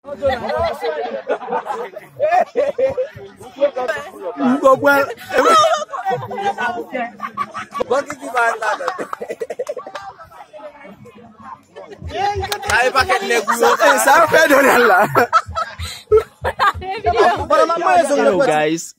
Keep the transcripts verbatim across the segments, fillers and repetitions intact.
M konprann. Bon, ki ki pa ladan? Sa e pakèt nèg ou yo. Sa, sa fè Donald la. Hello guys,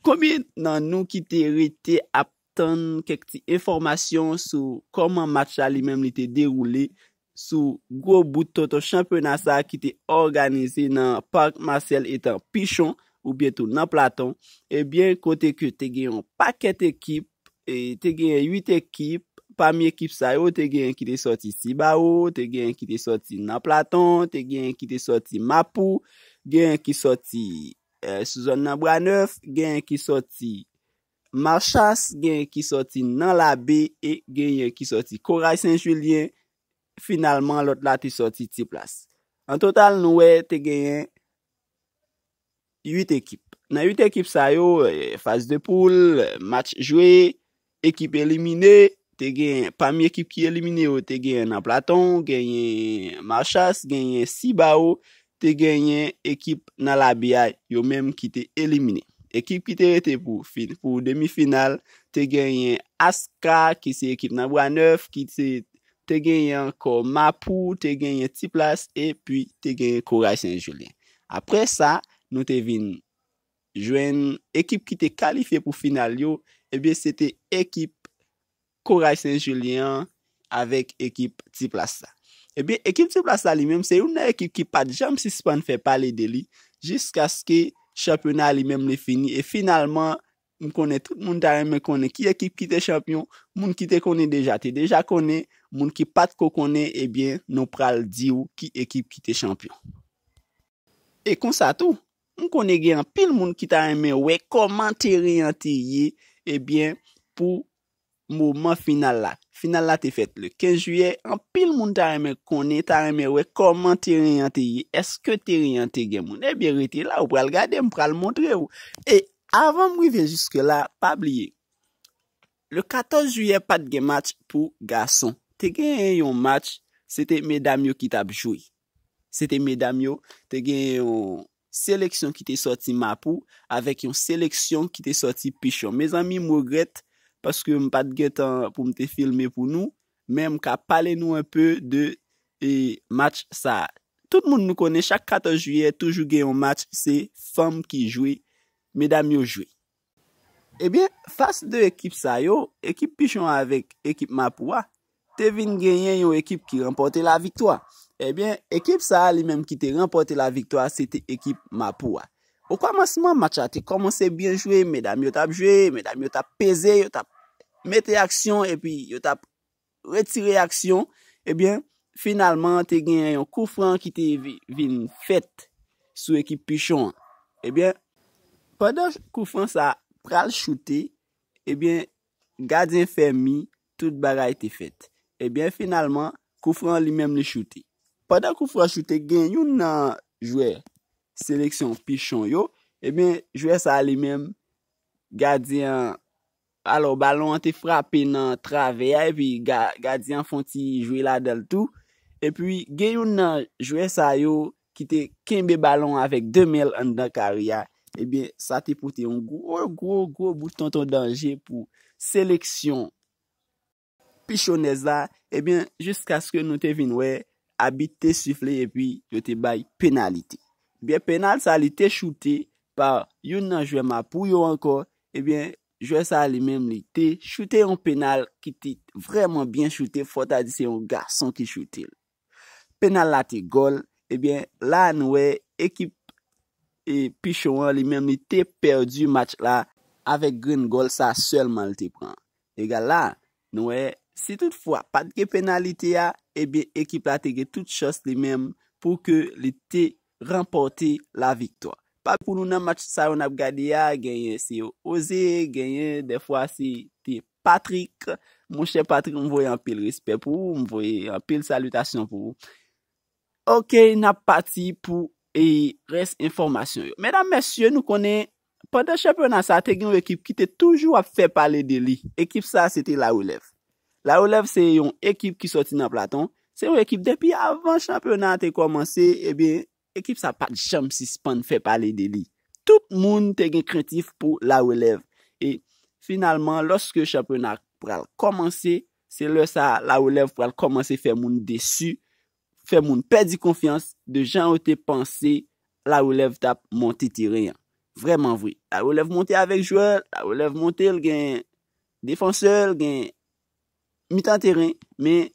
konbyen nan nou ki te rete ap tann kèk ti enfòmasyon sou kòman match la li menm li te dewoule sou gwo bout tonton chanpyona sa ki te òganize nan Parc Marcel Etang Pichon oubyen tou nan Platon, ebyen kote ke te gen yon pakèt ekip, e te gen uit ekip, pami ekip sa yo te gen ki te sòti Sibao, te gen ki te sòti nan Platon, te gen ki te sòti Mapou, gen ki sòti eh, sou zòn nan Bwa Nèf, gen ki sòti Machas, gen ki sòti nan Labe e genyen ki sòti Koray Sen Jilyen. Finalman, lòt la te sòti Ti Plas. An total, nou wè te genyen uit ekip. Nan uit ekip sa yo, eh, faz de poul, eh, match jwe, ekip elimine, te gen, pami ekip ki elimine yo, te gen nan Platon, genyen Machas, genyen Sibao, te genyen ekip nan Labe a, yo menm ki te elimine. Ekip ki te rete pou, fin, pou demi final, te genyen Aska, ki se ekip nan Bwa Nèf, ki se, te genyen ankò Mapou, te genyen Ti Plas, epi te genyen Koray Sen Jilyen. Apre sa, nou te vin jwenn ekip ki te kalifye pou final yo, ebyen, se te ekip Koray Sen Jilyen an avèk ekip Ti Plas la. Ebyen, ekip Ti Plas la li menm, se youn nan ekip ki pa t janm sispann fè pale de li jiskaske chanpyona li menm li fini. E finalman, m konnen tout moun ta renmen konnen ki ekip ki te chanpyon. Moun ki te konnen deja, te deja konnen. Moun ki pa t ko konnen, ebyen, nou pral di w ki ekip ki te chanpyon. E konsa tou, m konnen gen anpil moun ki ta renmen wè kòman teren an te ye, ebyen, pou moman final la. Final la te fèt le kenz jiyè, anpil moun ta renmen konnen, ta renmen wè kòman teren an te ye. Èske teren an te gen moun? Ebyen, rete la, ou pral gade, m pral montre w. E avan m rive jiske la, pa bliye, le katòz jiyè pa t gen match pou gason. Te gen yon match, se te medam yo ki t ap jwe. Se te medam yo, te gen yon seleksyon ki te sòti Mapou avèk yon seleksyon ki te sòti Pichon. Mezanmi, m regrèt paske m pa t gen tan pou m te filme pou nou, men m ka pale nou enpe de, e, match sa a. Tout moun nou konnen, chak katòz jiyè, toujou gen yon match, se fanm ki jwe, medam yo jwe. Ebyen, fas de ekip sa yo, ekip Pichon avèk ekip Mapou a, te vin genyen yon ekip ki ranpòte laviktwa. Ebyen, ekip sa a li menm ki te ranpòte laviktwa, se te ekip Mapou a. O kòmansman, match la te kòmanse byen jwe, medam yo t ap jwe, medam yo t ap peze, yo t ap mete aksyon, epi yo t ap retire aksyon, ebyen, finalman, te gen yon koufran ki te vi-, vin fèt sou ekip Pichon an. Ebyen, pandan koufran sa pral choute, ebyen, gadyen fèmen, tout bagay te fèt. Ebyen, finalman, koufran an li menm li choute. Pandan koufran choute, gen youn nan jwè seleksyon Pichon yo, ebyen, jwè sa li menm, gadyen an, alò, balon an te frape nan travè a, epi ga-, gadyen an fè yon ti jwe ladan l tou. Epi, gen youn nan jwè sa yo ki te kenbe balon an avèk de men l anndan kare a. Ebyen, sa te pote yon gwo, gwo, gwo bout tonton danje pou seleksyon pichonèz la, ebyen, jiskaske nou te vin wè abit te sifle epi yo te bay penalite. Ebyen, penal sa li te choute pa youn nan jwè Mapou yo ankò, ebyen, jwè sa li menm li te choute yon penal ki te vrèman byen choute, fò ta di se yon gason ki choute l. Penal la te gòl, ebyen, la nou wè ekip, e, Pichon an li menm li te pèdi match la avèk grenn gòl sa sèlman l te pran. Egal la, nou wè, si toutfwa pa t gen penalite a, ebyen, ekip la te gen tout chans li menm pou ke li te ranpòte laviktwa. Pa pou nou nan match sa yo n ap gade a, genyen se Oze, genyen dèfwa se te Patrick. Monchè Patrick, m voye anpil respè pou ou, m voye anpil salitasyon pou ou. Oke, n ap pati pou, e, rès enfòmasyon yo. Medam, mesye, nou konnen, pandan chanpyona sa, te gen yon ekip ki te toujou ap fè pale de li. Ekip sa, se te La Relèv. La Relèv se yon ekip ki sòti nan Platon. Se yon ekip depi avan chanpyona a te kòmanse, ebyen, ekip sa pa t janm sispann fè pale de li. Tout moun te gen krentif pou Larelèv. E finalman, lòske chanpyona pral kòmanse, se lè sa a Larelèv pral kòmanse fè moun desi, fè moun pèdi konfyans de jan yo te panse Larelèv t ap monte teren an. Vrèman vre, Larelèv monte avèk jwè, Larelèv monte, l gen defansè, l gen mitan teren, men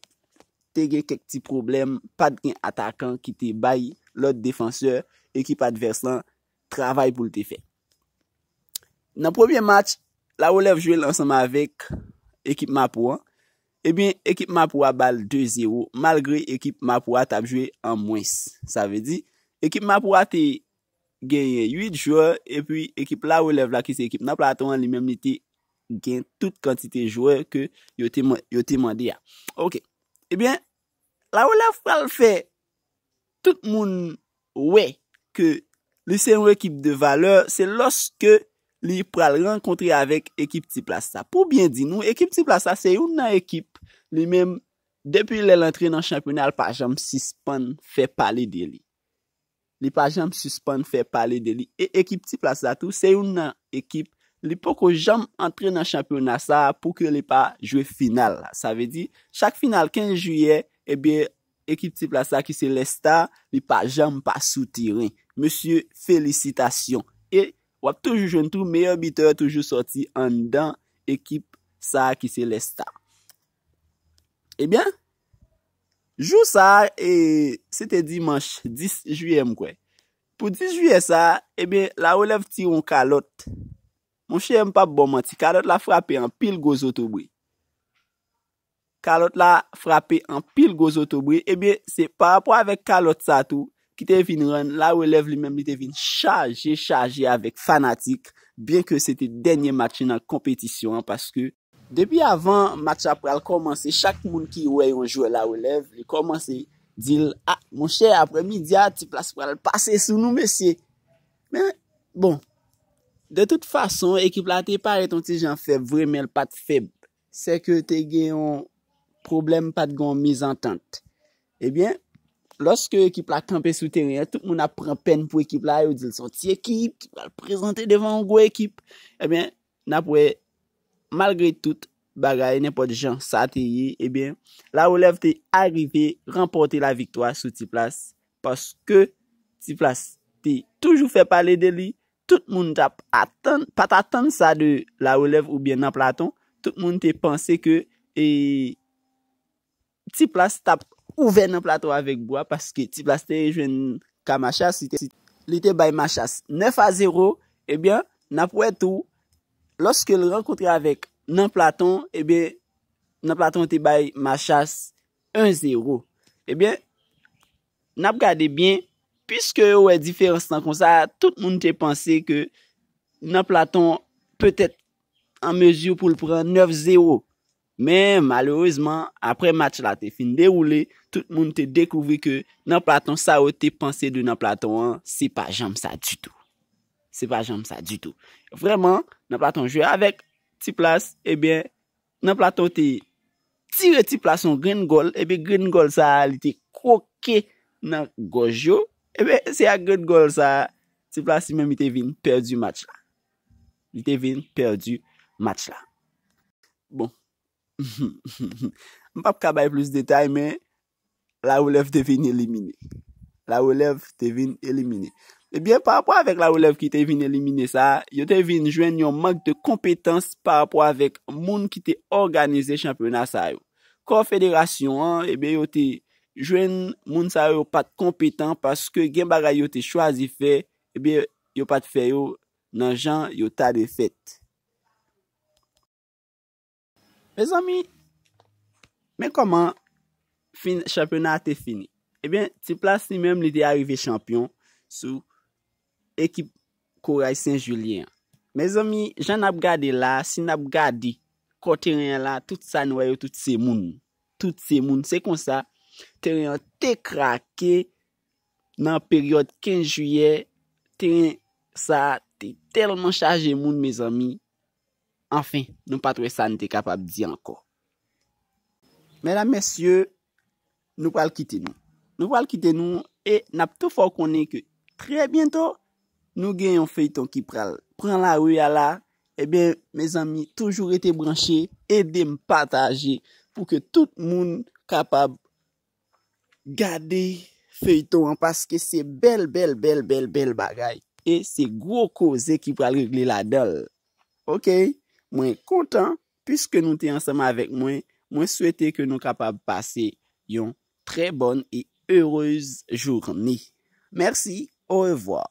te gen kèk ti pwoblèm, pa t gen atakan ki te bay lòt defansè ekip advès lan travay pou l te fè. Nan premye match, Larelèv jwe l ansanm avèk ekip Mapou an. Ebyen, ekip Mapou a ba l de zewo, malgre ekip Mapou a t ap jwe an mwens. Sa vle di, ekip Mapou a te genyen uit jwè, epi ekip Larelèv la, ki se ekip nan Platon an, li menm li te gen tout kantite jwè ke yo te, yo te mande a. Oke. Ebyen, Larelèv pral fè tout moun wè ke li se yon ekip de valè, se lòske li pral rankontre avèk ekip Ti Plas la. Pou byen di nou, ekip Ti Plas la se youn nan ekip li menm, depi lè l antre nan chanpyona, l pa janm sispann fè pale de li. Li pa janm sispann fè pale de li. E ekip Ti Plas la tou, se youn nan ekip, li poko janm antre nan chanpyona sa a pou ke li pa jwe final la. Sa vle di, chak final kenz jiyè, ebyen, ekip Ti Plas la ki se Lèsta, li pa janm pa sou teren. Mesye, felisitasyon. E w ap toujou jwenn tou meyè bitè toujou sòti anndan ekip sa a ki se Lèsta. Ebyen, jou sa a, e, se te dimanch dis jiyè, m kwè. Pou dis jiyè sa a, ebyen, Larelèv tire yon kalòt. Monchè, m p ap ba w manti, kalòt la frape anpil gwo zotobre. Kalòt la frape anpil gwo zotobre. Ebyen, se pa rapò avèk kalòt sa tou ki te vin rann Larelèv li menm, li te vin chaje, chaje avèk fanatik, byenke se te dènye match nan konpetisyon an, paske depi avan match la pral kòmanse, chak moun ki wè yon jwè Larelèv, li kòmanse di l, "A, monchè, aprè midi a, Ti Plas pral pase sou nou, mesye." Men, bon, de tout fason, ekip la te parèt yon ti jan fèb vre, men l pa t fèb. Sèke te gen yon pwoblèm, pa t gen yon mizantant. Ebyen, lòske ekip la kanpe sou teren an, tout moun ap pran pèn pou ekip la, yo di l se yon ti ekip ki pral prezante devan yon gwo ekip. Ebyen, n ap wè, malgre tout bagay, nenpòt jan sa te ye, ebyen, Larelèv te arive ranpòte laviktwa sou Ti Plas, paske Ti Plas te toujou fè pale de li, tout moun t ap atann, pa t atann sa de Larelèv oubyen nan Platon, tout moun te panse ke, e, Ti Plas t ap ouvè nan Platon avèk bwa, paske Ti Plas te jwenn ka Machas, li te, li te bay Machas nèf a zewo, ebyen, n ap wè tou, lòske l rankontre avèk nan Platon, ebyen, nan Platon te bay Machas en zewo. Ebyen, n ap gade byen, piske yo wè diferans lan konsa, tout moun te panse ke nan Platon, petèt an mezi pou l pran nèf zewo. Men, malerezman, aprè match la te fin dewoule, tout moun te dekouvri ke nan Platon, sa yo te panse de nan Platon an, se pa janm sa ditou. Se pa janm sa ditou. Vrèman, nan Platon jwe avèk Ti Plas, ebyen, nan Platon te tire Ti Plas yon grenn gòl, epi grenn gòl sa a, li te kwoke nan gòj yo. Ebyen, se ak grenn gòl sa a, Ti Plas li menm, li te vin pèdi match la. Li te vin pèdi match la. Bon. M p ap ka bay plis detay, men Larelèv te vin elimine. Larelèv te vin elimine. Ebyen, pa rapò avèk Larelèv ki te vin elimine sa a, yo te vin jwenn yon mank de konpetans pa rapò avèk moun ki te òganize chanpyona sa yo. Kò federasyon an, ebyen, yo te jwenn moun sa yo pa t konpetan paske gen bagay yo te chwazi fè, ebyen, yo pa t fè yo nan jan yo ta dwe fèt. Mezanmi, men kòman fin, chanpyona a te fini. Ebyen, Ti Plas li menm, li te arive chanpyon sou ekip Koray Sen Jilyen an. Mezanmi, jan n ap gade la, si n ap gade kò teren an la, tout sa n wè yo, tout se moun. Tout se moun. Se konsa, teren an te krake nan peryòd kenz jiyè. Teren sa a te tèlman chaje moun, mezanmi. Anfen, nou pa t wè sa n te kapab di ankò. Medam, mesye, nou pral kite nou. Nou pral kite nou E n ap tou fè w konnen ke trè byento, nou gen yon feyton ki pral pran lari a la. Ebyen, mezanmi, toujou rete branche, ede m pataje pou ke tout moun kapab gade feyton an, paske se bèl, bèl, bèl, bèl, bèl bagay. E se gwo koze ki pral regle ladan l. Ok? Mwen kontan, piske nou te ansanm avèk mwen, mwen swete ke nou kapab pase yon très bonne et heureuse journée. Merci, au revoir.